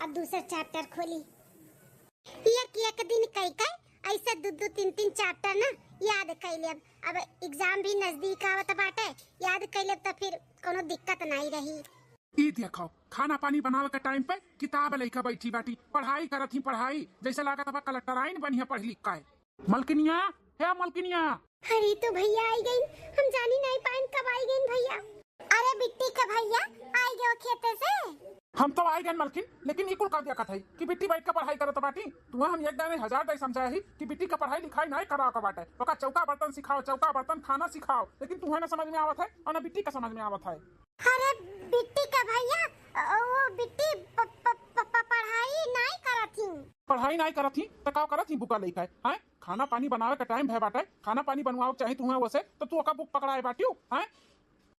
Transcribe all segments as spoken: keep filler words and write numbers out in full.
अब दूसर chapter खोली। एक एक दिन कई कई ऐसे दू दू तीन तीन chapter ना याद कई लेब। अब exam भी नजदीक आवत बाटे, याद कई लेब त फिर कोनो दिक्कत नाई रही। ई देखो, खाना पानी बनावे के time पे किताब लइका बैठी बाटी, पढ़ाई करत ही पढ़ाई, जैसे लागत बा कलेक्टराइन बनिया पढ़ लिख के। मलकिनिया, हे मलकिनिया। अरे तो भैया आई गइन, हम जानी नाई पाइन कब आई गइन भैया। अरे बिट्टी के भैया आई गयो खेते से। हम तो आई गइन मलकिन, लेकिन ई कुल का देखत है कि बिट्टी बैठ के पढ़ाई करत बाटी। तुहे हम एक दाने हजार दाई समझाए ही कि बिट्टी के पढ़ाई लिखाई नाई करावे के बाटे, ओका चौका बर्तन सिखाओ, चौका बर्तन खाना सिखाओ, लेकिन तुहे ना समझ में आवत है और ना बिट्टी के समझ में आवत है। अरे बिट्टी का भैया, ओ बिट्टी प-, प-, प-, प-, पढ़ाई नाई करत ही। पढ़ाई नाई करत ही, त का करत ही बुका लइका है? हैं? खाना पानी बनावे के time भय बाटे, खाना पानी बनवावे के चाही तुहे वसे, त तू ओका बुक पकड़ाए बाटियो, हैं?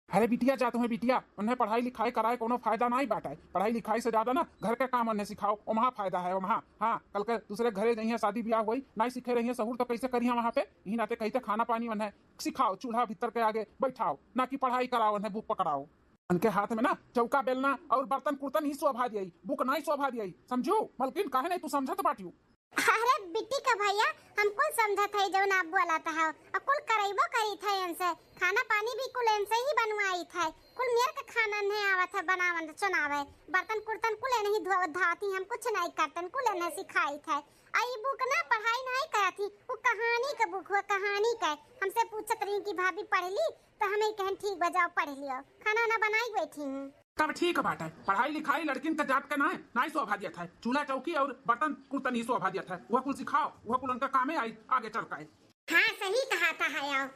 अरे बिटिया जा तुहे बिटिया, उन्हें पढ़ाई लिखाई कराए कोनो फायदा नाई बाटे। पढ़ाई लिखाई से ज्यादा ना घर के काम उन्हें सिखाओ, ओमहा फायदा है, ओमहा। हाँ, कल के दूसरे घरे जइहें शादी ब्याह होई, नाई सीखे रहिए सहूर तो कैसे करिए वहाँ पे? यही नाते कहिते खाना पानी उन्हें सिखाओ, चूल्हा भीतर के आगे बैठाओ, ना कि पढ़ाई कराओ उन्हें, बुक पकड़ाओ। उनके हाथ में ना चौका बेलना और बर्तन कुर्तन ही शोभा दियाई, बुक नाई शोभा दियाई, समझू? मलकिन काहे नाई तू समझत बाटियो? अरे बिट्टी का भैया, हम कुल समझत है जौन आप बोलत हो, और कुल करैबो करीत है इनसे, खाना पानी भी कुल इनसे ही बनवाइत है, कुल मेर के खाना नहीं आवत है बनावन चुनावे, बर्तन कुर्तन कुल इन्हीं धोवत धावत ही, हम कुछ नहीं करतन, कुल इन्हें सिखाइत है। आ ई बुक ना पढ़ाई नहीं करत ही, वो कहानी के बुक हुआ, कहानी के। हमसे पूछत रही कि भाभी पढ़ ली, तो हमें कहन ठीक बा जाओ पढ़ लियो, खाना ना बनाई बैठी हूँ। तब ठीक बाटे, पढ़ाई लिखाई लड़किन के जात के ना, नाई शोभा दियत है, चूल्हा चौकी और बर्तन कुर्तन ही शोभा दियत है, वह कुल सिखाओ, वह कुल उनका कामे आई आगे चल के। हाँ सही कहा था है आओ।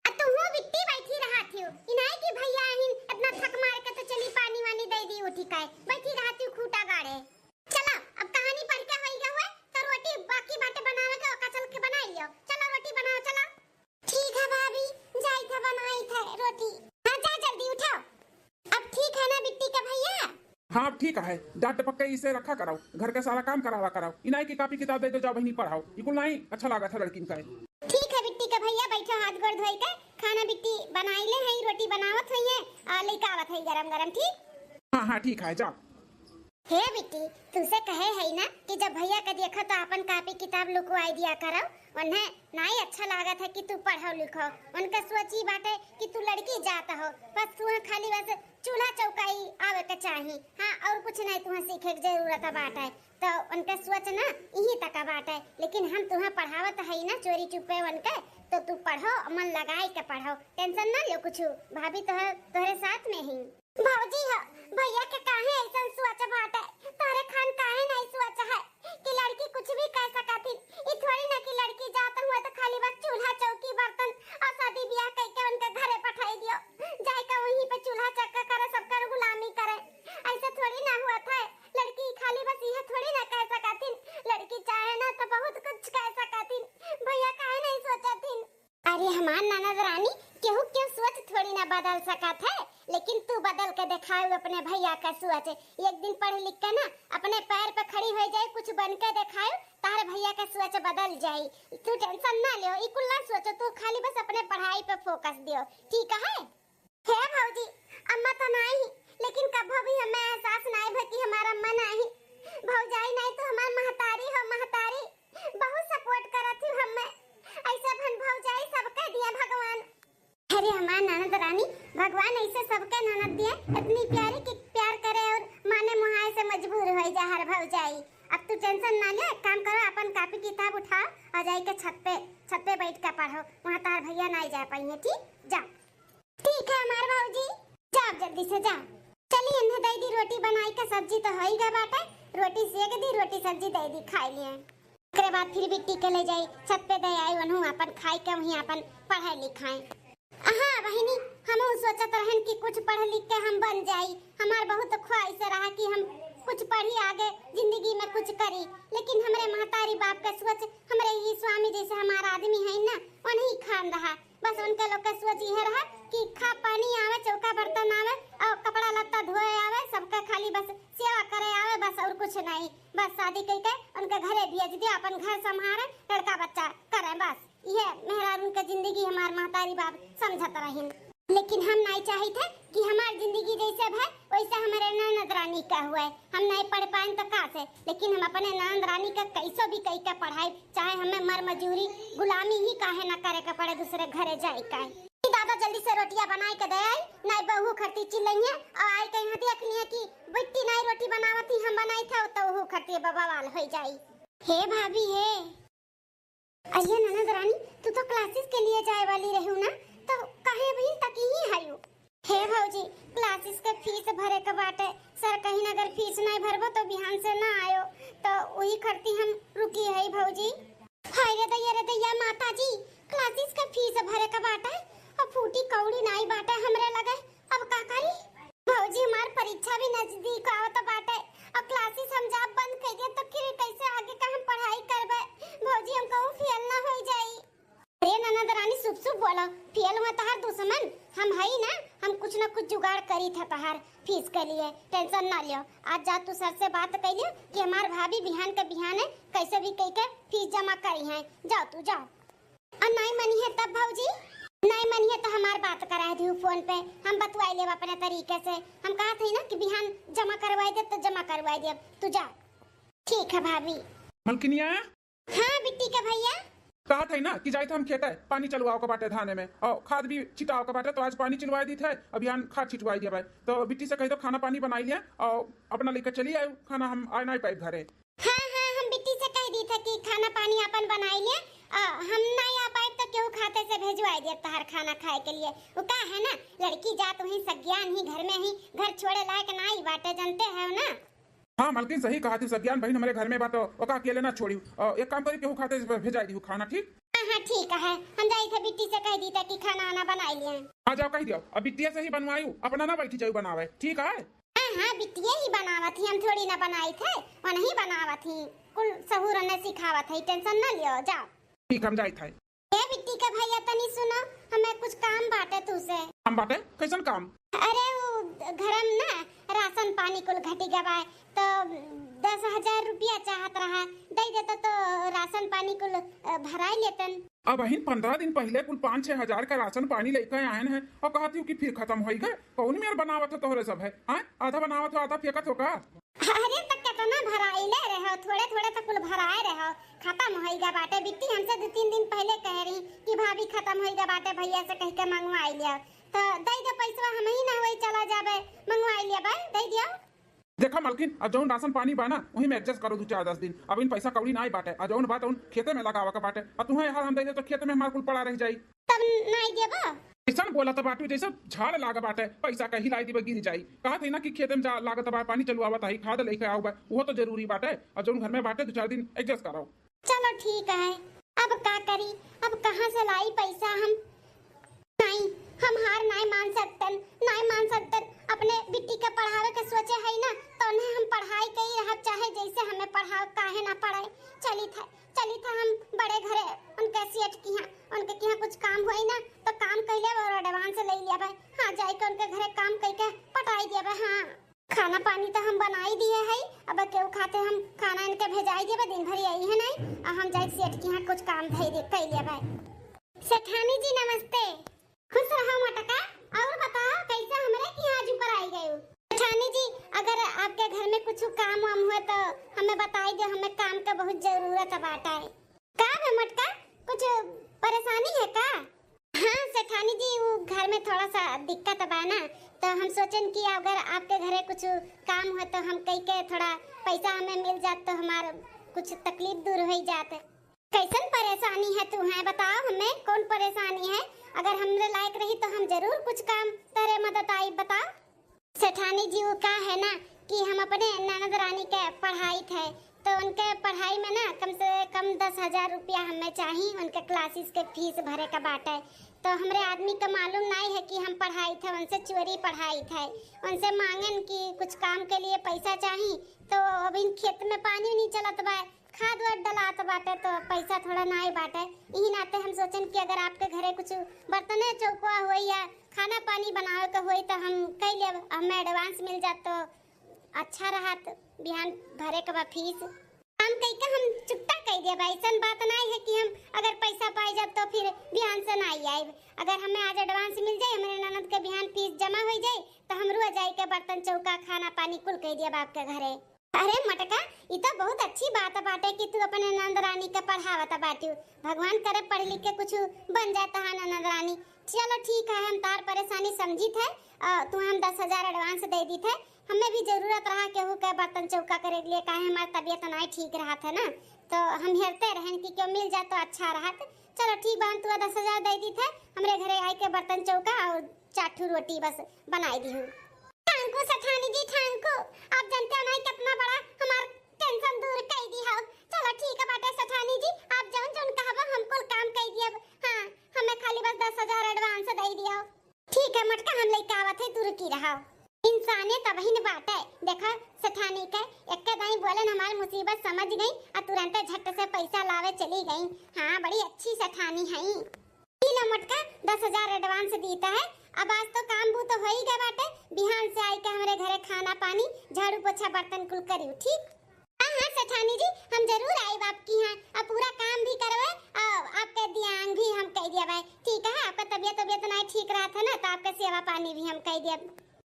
अब तुम बिट्टी बैठी रहा थी, इनाई की भैया आहिन इतना थक मार के तो चली पानी वानी दे दी उठी के, बैठी रहा थी खूटा गाड़े। चलो अब कहानी पढ़ के होई गए हुए तो रोटी बाकी बाटे बनावे के ओका चल के बनाई लियो। चलो रोटी बनाओ चलो। ठीक है भाभी, जाई था बनाई था रोटी। हाँ जा जल्दी उठाओ। अब ठीक है ना बिट्टी का भैया? हाँ अब ठीक है, डांट टपक के इसे रखा कराओ, घर के सारा काम करावा कराओ। इनाई की कापी किताब दे दो जाओ बहिनी पढ़ाओ, इकुल नाई अच्छा लागत है लड़किन का। ठीक है बिट्टी का भैया, बैठो हाथ गोड़ धोई के, खाना बिट्टी बनाई ले है, रोटी बनावत है और लेके आवत है गरम गरम, ठीक? हाँ हाँ ठीक है जाओ। हे बिट्टी, तुसे कहे है ना कि जब भैया के देखो तो अपन कापी किताब लुकवाई दिया करो, उन्हें नाई अच्छा लागत है कि तू पढ़ो लिखो। उनका सोच ई बाटे कि तू लड़की जात हो, बस तुहे खाली बस चूल्हा चौकाई आवे के चाही, हाँ और कुछ नहीं तुहे सीखे के जरूरत बाटे। तो उनका सोच ना यही तक बाटे, लेकिन हम तुहे पढ़ावत है ना चोरी चुपे उनके, तो तू पढ़ो मन लगाई के पढ़ो, tension ना लो कुछ, भाभी तो तोहरे साथ में ही। भौजी हो, भैया के काहे ऐसन सोच बाटे? तोहरे खान काहे नहीं सोच है कि लड़की कुछ भी कह सकत ही? ई थोड़ी ना कि लड़की जात हुआ तो खाली बस चूल्हा चौकी बर्तन और शादी ब्याह कह के उनके घरे पठाई दियो, जाए के वहीं पे चूल्हा चक्का करे, सबकर गुलामी करे। ऐसा थोड़ी ना हुआ था। लड़की खाली बस यह थोड़ी ना कह सकत ही, लड़की चाहे ना तो बहुत कुछ कह सकत ही। भैया काहे नहीं सोचत ही? अरे हमार ननद रानी, केहू के सोच थोड़ी ना बदल सकत है, लेकिन तू बदल के देखाऊ अपने भैया का सोच। एक दिन पढ़ लिख के ना अपने पैर पे खड़ी हो जाए, कुछ बन के देखाऊ, तार भैया का सोच बदल जाई। तू tension ना लियो, ई कुल ना सोचो, तू खाली बस अपने पढ़ाई पे focus दियो, ठीक है? हे भौजी, अम्मा तो नाई, लेकिन कभो भी हमें एहसास नाई भा कि हमार अम्मा नाई। भौजाई नाई तो हमार महतारी हो, महतारी। बहुत support करत ही हमें, ऐसे भन भौजाई सबके दिए भगवान। अरे हमार ननद रानी, भगवान ऐसे सबके ननद दिए, इतनी प्यारी कि प्यार करे और माने मुहाए से मजबूर हो जा हर भौजाई। अब तू tension ना ले, एक काम करो, अपन कापी किताब उठाओ और जाई के छत पे, छत पे बैठ के पढ़ो, वहाँ तार भैया नाई जा पाइए, ठीक? जा। ठीक है हमार भौजी, जाओ जल्दी से जाओ। चली इन्हें दे दी रोटी बनाई के, सब्जी तो होई गए बाटे, रोटी सेक दी, रोटी सब्जी दे दी, खाई लिए। ओकरे बाद फिर बिट्टी के ले जाई छत पे, दे आई उन्हों अपन खाई के वहीं अपन पढ़ाई लिखाई। हाँ बहिनी, हम सोचत रहन कि कुछ पढ़ लिख के हम बन जाई, हमार बहुत ख्वाहिश रहा कि हम कुछ पढ़ी आगे जिंदगी में कुछ करी, लेकिन हमरे महतारी बाप के सोच, हमरे ही स्वामी जैसे हमार आदमी है ना, उन्हीं खान रहा। बस उनके लोग के सोच इहे रहा कि खा पानी आवे, चौका बर्तन आवे और कपड़ा लत्ता धोए आवे, सबका खाली बस सेवा करे आवे, बस और कुछ नहीं। बस शादी करके उनके घरे भेज दियो, अपन घर संभारे, लड़का बच्चा करे, बस इहे मेहरारून के जिंदगी हमार महतारी बाप समझत रहिन। लेकिन हम नहीं चाहित है कि हमार जिंदगी जैसे भय वैसे हमारे ननद रानी का हुए, हम नहीं पढ़ पाएन तो का से, लेकिन हम अपने ननद रानी का कैसो भी कई के पढ़ाई, चाहे हमें मर मजूरी गुलामी ही काहे ना करे के पड़े दूसरे घरे जाए का। ई दादा जल्दी से रोटियां बनाए के दे आई, नहीं बहू खरती चिल्लइहे और आई कहीं देख लिए कि बिट्टी नहीं रोटी बनावत ही हम बनाई था तो वहू खरती बवाल हो जाई। हे भाभी हे। अरे ननद रानी, तू तो क्लासेस के लिए जाए वाली रहू ना, तो काहे अभी तक ही आयु? हे भौजी, क्लासेस के फीस भरे के बाटे। सर कहिन अगर फीस नहीं भरबो तो बिहान से ना आयो, तो वही खरती हम रुकी है भौजी। हाय रे दैया रे दैया माता जी, क्लासेस के फीस भरे के बाटे, अब फूटी कौड़ी नहीं बाटे हमरे लगे, अब का करी? भौजी, हमार परीक्षा भी नजदीक आवत बाटे, और क्लासेस हम जाब बंद कर दिए तो फिर कैसे आगे का हम पढ़ाई करबे? भौजी, हम कहूँ फेल ना हो जाई। अरे ननद रानी, सुप सुप बोलो, फेल हुआ तहार दुश्मन हम हई ना, हम कुछ ना कुछ जुगाड़ करी था तहार फीस के लिए, टेंशन ना लियो। आज जा तू सर से बात कर लियो कि हमार भाभी बिहान के बिहाने कैसे भी कह के फीस जमा करी है, जाओ तू जाओ। और नहीं मनी है तब भौजी? नहीं मनी है तो हमार बात करा दियो फोन पे, हम बतवाई लेब अपने तरीके से। हम कहा थी ना कि बिहान जमा करवाई देब तो जमा करवाई देब, तू जा। ठीक है भाभी। मलकिनिया। हाँ बिट्टी के भैया। कहा थी ना कि जाइत हम खेते, पानी चलवाओ के बाटे धाने में, और खाद भी छिटाओ के बाटे, तो आज पानी चलवाई दी थे, अभियान खाद छिटवाई दिया भाई। तो बिट्टी से कह दो खाना पानी बनाई लिया और अपना लेकर चली आयो, खाना हम आ नहीं पाए घरे। हाँ, हाँ, हम बिट्टी से कह दी था कि खाना पानी अपन बनाई ले, आ, हम नहीं आ पाए तो केहू खाते से भेजवाई दिया तहार खाना खाए के लिए। वो का है ना, लड़की जात वहीं सज्ञान ही घर में ही, घर छोड़े लायक ना ही बाटे, जानते हो ना। हाँ मलकिन, सही कहा थी, सज्ञान बहन हमारे घर में बात, ओका अकेले ना छोड़ी। आ, एक काम करी, केहू खाते से भेजाई दी खाना, ठीक? हाँ, हाँ, ठीक है, हम जाई थे बिट्टी से कह दी था कि खाना आना बनाई लिए। हाँ जाओ कह दियो, अब बिट्टिया से ही बनवायू, अपना ना बैठी जाऊ बनावे, ठीक है? हाँ, हाँ, बिट्टिया ही बनावत ही, हम थोड़ी ना बनाई थे, वो नहीं बनावत ही, कुल सहूर ने सिखावत है, टेंशन ना लियो, जाओ। ठीक, हम जाइत है। ए बिट्टी के भैया, तनी सुनो, हमें कुछ काम बाटे तू से। काम बाटे? कैसन काम? अरे, वो घर में ना राशन पानी कुल घटी गवा है, तो दस हजार रुपया चाहत रहा, दे देता तो राशन पानी कुल, अ, भराई लेतन। अब अहिन पन्द्रह दिन पहिले कुल पाँच छह हजार का राशन पानी लेके आयन है और कहत हो कि फिर खत्म होई गए। कौन मेर बनावत हो तोहरे सब है? हाँ, आधा बनावत हो, आधा फेंकत हो का? अरे, त केतना भराइले रहो, थोड़े थोड़े त कुल भराए रहो, खत्म होई गा बाटे। बिट्टी हमसे दो तीन दिन पहिले कह रही कि भाभी, खत्म होई गा बाटे, भैया से कह के मंगवाई लिया। त दे दे पैसवा, हम ही ना होई, चला जाबे, मंगवाई लिया भाई, दे दियो। देखा मलकिन, अब जौन राशन पानी बा ना, वही में adjust करो दो चार दस दिन। अब इन पैसा कौड़ी ना आई बाटे, अब जौन बात उन खेते में लगावा का बाटे, अब तुम्हें यहाँ हम दे दे तो खेत में हमार कुल पड़ा रह जाई। तब नाई देबो? ऐसन बोलत बाटू जैसे झाड़ लाग बाटे, पैसा कहीं लाई दिबे गिर जाई। कहत है ना कि खेते में जा लागत बा, पानी चलवावत आई, खाद लेके आऊ बा, वो तो जरूरी बाटे। और जौन घर में बाटे दो चार दिन adjust कराओ। चलो ठीक है, अब का करी, अब कहाँ से लाई पैसा हम? नहीं, हम हार नहीं मान सकतन, नहीं मान सकतन। अपने बिट्टी के पढ़ावे के सोचे है ना, तो उन्हें हम पढ़ाई के ही रहब, चाहे जैसे हमें पढ़ाओ, काहे ना पढ़ाई। चली था चली था हम बड़े घरे उनके सेठ किहाँ, उनके किहाँ कुछ काम होई ना तो काम कइले और advance ले लिया भाई। हाँ, जाए के उनके घरे काम कइके पटाई दिया भाई। हाँ, खाना पानी तो हम बनाई दिए है, अब केहू खाते हम खाना इनके भेजाई दिया भाई, दिन भर यही है नहीं, और हम जाए सेठ किहाँ कुछ काम धई दे कइ लिया भाई। सेठानी जी नमस्ते। खुश रहो मोटका। और बताओ, कैसे हमरे के यहाँ आज ऊपर आई गयू? सेठानी जी, अगर आपके घर में कुछ काम वाम हुए तो हमें बताई दो, हमें काम का बहुत जरूरत बाटा है। का बे मोटका, कुछ परेशानी है का? हाँ सेठानी जी, वो घर में थोड़ा सा दिक्कत बा ना, तो हम सोचन कि अगर आपके घरे कुछ काम हुए तो हम कई के थोड़ा पैसा हमें मिल जात तो हमार कुछ तकलीफ दूर हो जात। कैसन परेशानी है तू है, बताओ हमें, कौन परेशानी है? अगर हमरे लायक रही तो हम जरूर कुछ काम तोहरे मदद आई, बताओ। सेठानी जी, वो का है ना कि हम अपने ननद रानी के पढ़ाई थे, तो उनके पढ़ाई में ना कम से कम दस हजार रुपया हमें चाही, उनके classes के fees भरे का बाटे। तो हमरे आदमी का मालूम नहीं है कि हम पढ़ाई थे, उनसे चोरी पढ़ाई थे, उनसे मांगन कि कुछ काम के लिए पैसा चाही, तो अभी खेत में पानी नहीं चलत बा, खाद वाद डलात बाटे तो पैसा थोड़ा नाई बाटे। इही नाते हम सोचन कि अगर आपके घरे कुछ बर्तने चौकुआ होई या खाना पानी बनावे के होई तो हम कई लेब, हमें advance मिल जात तो अच्छा रहत, बिहान भरे के बा fees। काम कई के हम चुकता कई देब। ऐसन बात नाई है कि हम अगर पैसा पाई जाब तो फिर बिहान से नाई आइब। अगर हमें आज advance मिल जाए, हमरे ननद के बिहान फीस जमा हो जाए, तो हमरो जाए के बर्तन चौका, खाना पानी कुल कई देब आपके घरे। अरे मोटका, ई तो बहुत अच्छी बात बाटे कि तू अपने नंद रानी के पढ़ावत बाटू। भगवान करे पढ़ लिख के कुछ बन जाए तहार नंद रानी। चलो ठीक है, हम तार परेशानी समझित है, अ, तू हम दस हजार advance दे दीत है। हमें भी जरूरत रहा केहू के बर्तन चौका करे के लिए, काहे हमार तबीयत नाई ठीक रहत है ना, तो हम हेरते रहन कि केहू मिल जाए तो अच्छा रहत। चलो ठीक बा, हम तू दस हजार दे दीत है, हमरे घरे आए के बर्तन चौका और चार ठो रोटी बस बनाई दिहू। Thank you सेठानी जी, thank you। आप जनते हो नहीं कितना बड़ा हमार tension दूर कई दी हो। चलो ठीक है बाटे सेठानी जी, आप जौन जौन कहबो हम कुल काम कई दियब। हाँ, हमें खाली बस दस हजार advance दे दियो। ठीक है मोटका, हम लेके आवत है, तू रुकी रहा। इंसाने तबहिन बाटे, देखा सेठानी के एक्के दाई बोलन हमार मुसीबत समझ गई और तुरंते झट से पैसा लावे चली गई। हाँ, बड़ी अच्छी सेठानी है। ई लो मोटका, दस हजार advance दीत है। अब आज तो काम बू तो हो ही गए बाटे, बिहान से आई के हमरे घरे खाना पानी, झाड़ू पोछा, बर्तन कुल करियो, ठीक? हाँ हाँ सेठानी जी, हम जरूर आइब आपकी यहाँ, अब पूरा काम भी करवे और आपके दियांग भी हम कई दिया भाई, ठीक है? आपका तबीयत तबीयत ना ठीक रहत है ना, तो आपका सेवा पानी भी हम कई दिया।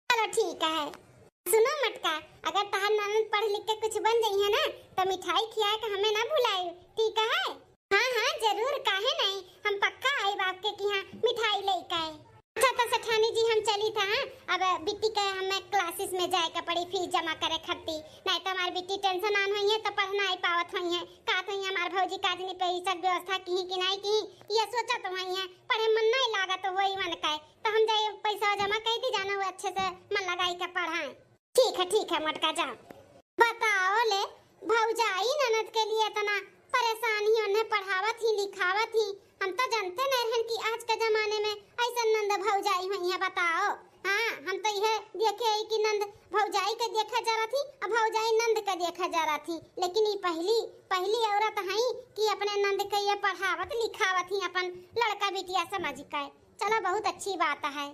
चलो ठीक है। सुनो मोटका, अगर तहार ननद पढ़ लिख के कुछ बन जाई है ना, तो मिठाई खिया के हमें ना भुलाइब, ठीक है? हाँ हाँ जरूर, काहे नहीं, हम पक्का आइब आपके किहाँ मिठाई लेके। अच्छा तो सेठानी जी हम चली था, हाँ? अब बिट्टी के हमें classes में जाए के पड़ी फीस जमा करे खातिर, नहीं तो हमार बिट्टी tension आन होई है तो पढ़ नाई पावत होई है। का तो हमार भौजी काजनी पैसा के व्यवस्था की कि नाई की, ये सोचत होई है, पढ़े मन नाई लागत होई मन का, तो हम जाए पैसा जमा कर दी जाना, वो अच्छे से मन लगाई के पढ़ाए। ठीक है, ठीक है मोटका, जाओ। बताओ ले, भौजाई ननद के लिए इतना परेशान ही, उन्हें पढ़ावत ही, लिखावत ही। हम तो जानते नहीं रहन कि आज के जमाने में ऐसन नंद भौजाई हुई है, बताओ। हाँ, हम तो यह देखे ही कि नंद भौजाई के देखे जरा थी, अब भौजाई नंद के देखे जरा थी। लेकिन ये पहली, पहली औरत है कि अपने नंद के ये पढ़ावत लिखावत ही, अपन लड़का बिटिया समझ के। चलो, बहुत अच्छी बात है।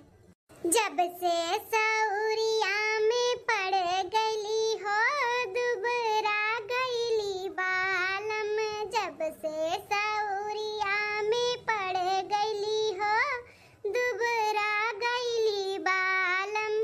जब से सौरिया में पड़ गईली हो, दुबरा गईली बालम। जब से सौरिया में पड़ गईली हो, दुबरा गईली बालम।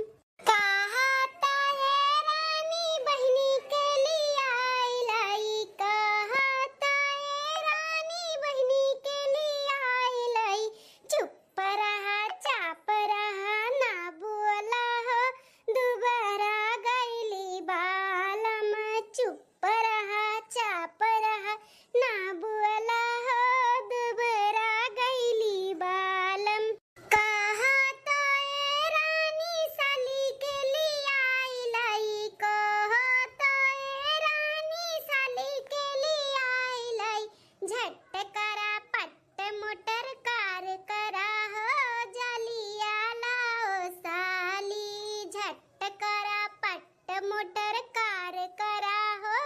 कहा ताए रानी बहिनी के लियाई लाई, कहा ताए रानी बहिनी के लियाई लाई। चुप रहा, चाप रहा, ना बोला हो, दुबरा गईली बालम। चुप रहा, चाप रहा, ना बोला हो, दुबरा गईली बालम। कहा तो ए रानी साली के लियाई लाई, कहा तो ए रानी साली के लियाई लाई। झट करा पट मोटर कार करा हो, जलिया लाओ साली। झट करा पट मोटर कार करा हो,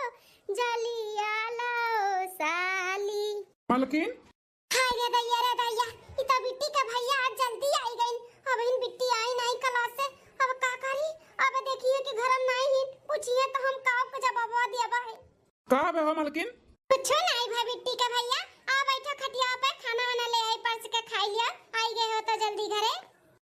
जलिया लाओ साली। मलकिन? हाय रे दैया, रे दैया, ई तो बिट्टी के भैया आज जल्दी आई गइन। अब इन बिट्टी आई नाई class से, अब का करी? अब देखिए कि घर में नाई ही, पूछिए तो हम का के जवाब दिया भाई। का बे हो मलकिन? कुछो नाई भा बिट्टी के भैया, आ बैठो खटिया पे, खाना वाना ले आई परस के खाई लिया, आई गए हो तो जल्दी घरे।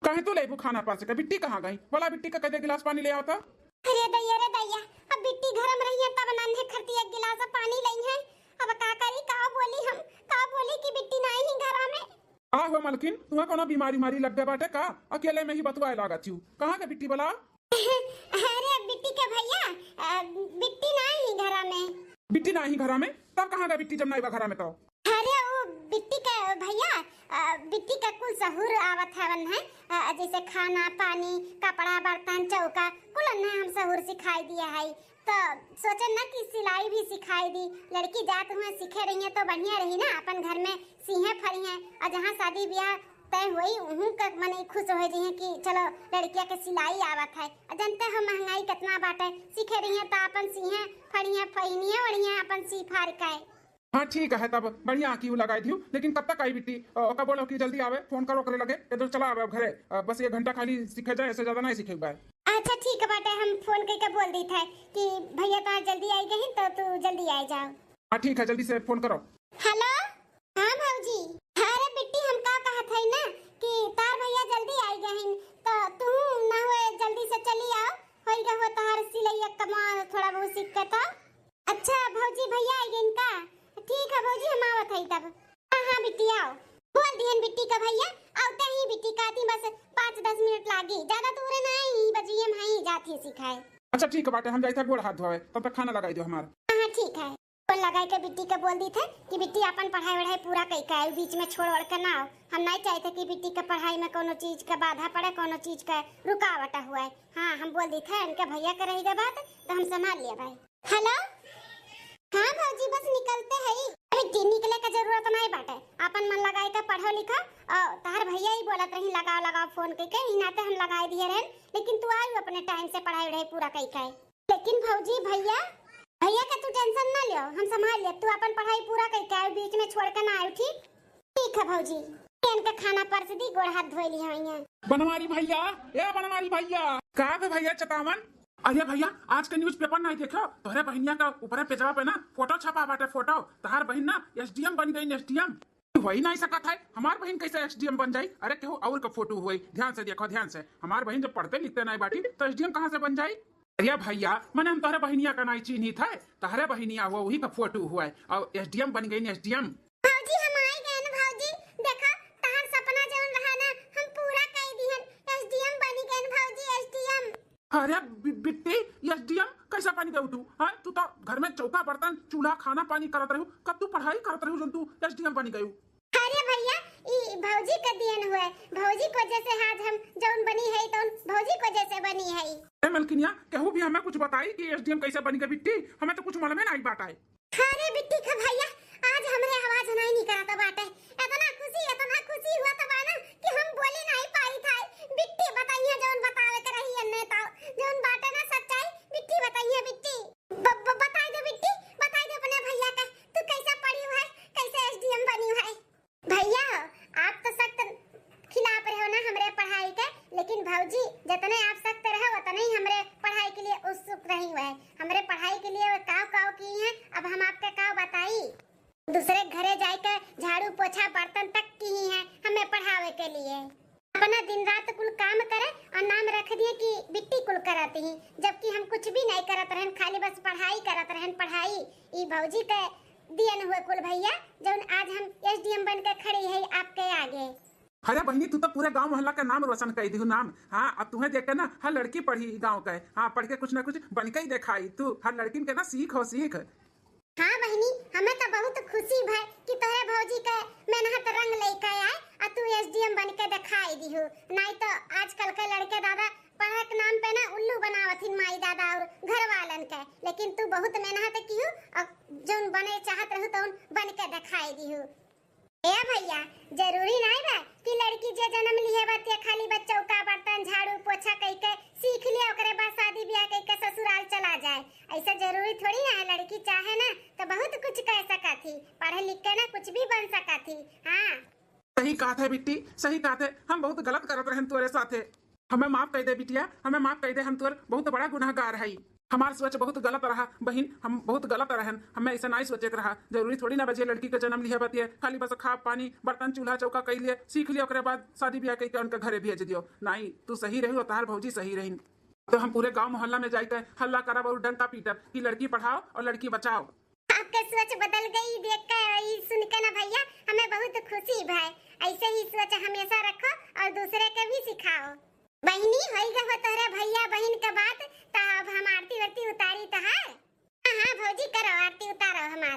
काहे तू लेबू खाना परस के? बिट्टी कहाँ गई? बोला बिट्टी का कह दे गिलास पानी ले आओ तो। अरे दैया रे दैया, अब बिट्टी घर में रही है तब नन्हे खरती एक गिलास पानी लई है। अब का करी, का बोली हम, का बोली कि बिट्टी नाई ही घर में। का हो मलकिन, तुहा कोनो बीमारी उमारी लग गए बाटे का? अकेले में ही बतुआए लागत हू। कहाँ के बिट्टी बला? अरे बिट्टी के भैया, अ, बिट्टी नाई ही घरा में। बिट्टी नाई ही घरा में? तब कहाँ गए बिट्टी जब नाई बा घरा में तो? अरे वो बिट्टी के भैया, अ, बिट्टी का कुल सहूर आवत हवन है, अ, जैसे खाना पानी, कपड़ा बर्तन चौका, कुल अन्ने हम सहूर सिखाई दिया है। तो सोचे ना कि सिलाई भी सिखाई दी, लड़की जात हुए सीखे रही है तो बढ़िया रही ना, अपन घर में सीहे फरी है। और जहाँ शादी ब्याह तय होई, उहू के मने खुश हो जइहे कि चलो लड़किया के सिलाई आवत है। और जानते हो महंगाई कितना बाटे, सीखे रही है तो अपन सीहे फरिहे, फहिनिए ओढ़िए अपन सी फार के। हाँ ठीक है, तब बढ़िया आँखी लगाई दियो, लेकिन कब तक आई बिट्टी? अ, ओका बोलो कि जल्दी आवे, फोन करो ओकरे लगे, इधर चला आवे अब घरे। अ, बस एक घंटा खाली सीखे जाए, ऐसे ज्यादा नहीं सीखे के बा। अच्छा ठीक बाटे, हम फोन कइके बोल दीत है कि भइया तोहार जल्दी आइ गहिन, तो तू जल्दी आइ जाओ। हाँ ठीक है, जल्दी से फोन करो। हेलो, हाँ भौजी। अरे बिट्टी, हम का कहत हई ना कि तोहार भइया जल्दी आइ गहिन, तो तू ना हुए जल्दी से चली आओ, होई गए हुए तोहार सिलइया कमा थोड़ा बहुत सीख के तो। अच्छा भौजी, भइया आइ गइन का? ठीक है भौजी, हम आवत हई तब। हाँ हाँ बिट्टी, आओ। बोल दिहन बिट्टी का भइया, आवते ही बिट्टी का आती, बस पाँच दस मिनट लागी, ज्यादा दूर ना आई, बजिए हम हई जात ही सिखाए। अच्छा ठीक बाटे, हम जाइत है गोड़ हाथ धोवे, तब तक खाना लगाइ दियो हमार। हाँ हाँ ठीक है। फोन लगाइ के बिट्टी के बोल दीत है कि बिट्टी आपन पढ़ाई वढ़ाई पूरा कइ के आउ, बीच में छोड़ ओड़ के ना आओ। हम नहीं चाहते कि बिट्टी के पढ़ाई में कोनो चीज के बाधा पड़े, कोनो चीज के रुकावट हुए। हाँ, हम बोल दीत है, इनके भइया के रहि गए बात, तो हम संभाल लेब भाई। हेलो, हाँ भौजी, बस निकलते हई। अरे, टी निकले का जरूरत नहीं बाटे, आपन मन लगाइ के पढ़ो लिखो। और तोहार भइया ही बोलत रही, लगाओ लगाओ फोन कइके, ई नाते हम लगाइ दिहे रहन, लेकिन तू आयु अपने टाइम से पढ़ाई वढ़ाई पूरा कइके। लेकिन भौजी, भइया, भइया का तू टेंशन ना लियो, हम संभाल लेब। तू आपन पढ़ाई पूरा कइके आयु, बीच में छोड़ के ना आयु, ठीक? ठीक है भौजी, इनके खाना परस दी, गोड़ हाथ धोइ ली हइया। बनवारी भइया, ए बनवारी भइया। का बे भइया चतावन? अरे भइया, आज के न्यूज़पेपर नहीं देखो? तोहरे बहिनिया का ऊपरे पेजवा पे ना फोटो छपा बाटे, फोटो। तोहार बहिन ना एसडीएम बन गई, एसडीएम। होइ नहीं सकत है, हमार बहिन कैसे एसडीएम बन जाई? अरे केहू और का फोटो हुई, ध्यान से देखो, ध्यान से। हमार बहिन जब पढ़ते लिखते नहीं बाटी तो एसडीएम कहाँ से बन जाई? अरे भइया, मने हम तोहरे बहिनिया का नहीं चीन्हित है, तोहरे बहिनिया हुआ वही का फोटो हुआ है और एसडीएम बन गई, एसडीएम। भौजी, हम आइ गए न भौजी। देखा, तहार सपना जौन रहा ना, हम पूरा कइ दिहन। एसडीएम बनी गए न भौजी, एसडीएम। अरे बि-, बिट्टी, एसडीएम कैसे बन गयू तू? हाँ, तू तो घर में चौका बर्तन, चूल्हा, खाना पानी करत रहू, कब तू पढ़ाई करत रहू जौन तू एसडीएम बन गयू? अरे भइया, ई भौजी के दियन हुए, भौजी के वजह से आज हम जौन बनी है, तौन भौजी के वजह से बनी है। ए मलकिनिया, केहू भी हमें कुछ बताई कि एसडीएम कैसे बन गए बिट्टी? हमें तो कुछ मालूमे नहीं बाटे। अरे बिट्टी का भइया, आज हमरे आवाज नहीं निकलत बाटे। इतना खुशी, इतना खुशी हुआ त बा ना कि हम बोले नहीं पाई था। बिट्टी बताइए जौन बतावे के रही अन्ने ताऊ, जौन बाटे ना सच्चाई, बिट्टी बताइए बिट्टी। ब-, ब-, बताई दे बिट्टी, बताई दे अपने भइया का, तू कैसे पढ़ी है, कैसे एसडीएम बनी है। भइया हो, आप तो सख्त खिलाफ रहो ना हमरे पढ़ाई के, लेकिन भौजी जितने आप सख्त रहो उतने ही हमरे पढ़ाई के लिए उत्सुक रही हुए, हमरे पढ़ाई के लिए वो काव काव की हैं। अब हम आपके काव बताई, दूसरे घरे जाइके झाड़ू पोछा बर्तन तक की ही हैं हमें पढ़ावे के लिए। अपना दिन रात कुल काम करे और नाम रख दिए कि बिट्टी कुल करत ही, जबकि हम कुछ भी नहीं करत रहन, खाली बस पढ़ाई करत रहन, पढ़ाई। ई भौजी के दियन हुए कुल भइया, जौन आज हम एसडीएम बन के खड़ी है आपके आगे। अरे बहिनी, तू तो पूरे गांव मोहल्ला का नाम रोशन कर दिहू नाम। हाँ, अब तुम्हें देख के ना हर लड़की पढ़ी गांव का। हाँ, पढ़ के कुछ ना कुछ बन के ही दिखाई तू। हर लड़किन के ना सीख हो, सीख। हाँ बहिनी, हमें तो बहुत खुशी भय कि तोहरे भौजी के मेहनत रंग लेके आए और तू एसडीएम बन के दिखाई दिहू। नहीं तो आजकल के लड़के दादा पढ़े के नाम पे ना उल्लू बनावत हिन माई दादा और घर वालन के, लेकिन तू बहुत मेहनत किहू और जौन बने चाहत रहू तौन बन के दिखाई दिहू। ए भइया, जरूरी नहीं बा कि लड़की जे जन्म लिहे बा ते खाली बस चौका बर्तन झाड़ू पोछा कइके सीख लिया, ओकरे बाद शादी ब्याह कइके ससुराल चला जाए। ऐसा जरूरी थोड़ी ना है, लड़की चाहे ना तो बहुत कुछ कर सकत ही, पढ़ लिख के ना कुछ भी बन सकत ही। हाँ। सही कहत है बिट्टी, सही कहत है, हम बहुत गलत करत रहन तोरे साथे। हमें माफ कर दे बिटिया, हमें माफ कर दे, हम तोर बहुत बड़ा गुनाहगार हई। हमार सोच बहुत गलत रहा बहिन, हम बहुत गलत रहन, हमें ऐसे नहीं सोचे के रहा। जरूरी थोड़ी ना बा जे लड़की के जन्म लिहे बा ते खाली बस खा पानी बर्तन चूल्हा चौका कइ लिए सीख लिए, ओकरे बाद शादी ब्याह कइके उनके घरे भेज दियो। नहीं, तू सही रही और तहार भौजी सही रही। तो हम पूरे गांव मोहल्ला में जाइके हल्ला करब और डंका पीटब कि लड़की पढ़ाओ और लड़की बचाओ। आपके सोच बदल गई देख के, ई सुन के ना भइया, हमें बहुत खुशी भय। ऐसे ही सोच हमेशा रखो और दूसरे के भी सिखाओ। बहिनी, होई गए हो तोहरे भइया बहिन के बात, त अब हम आरती वारती उतारी तहार। हाँ हाँ भौजी, करो आरती उतारो हमार।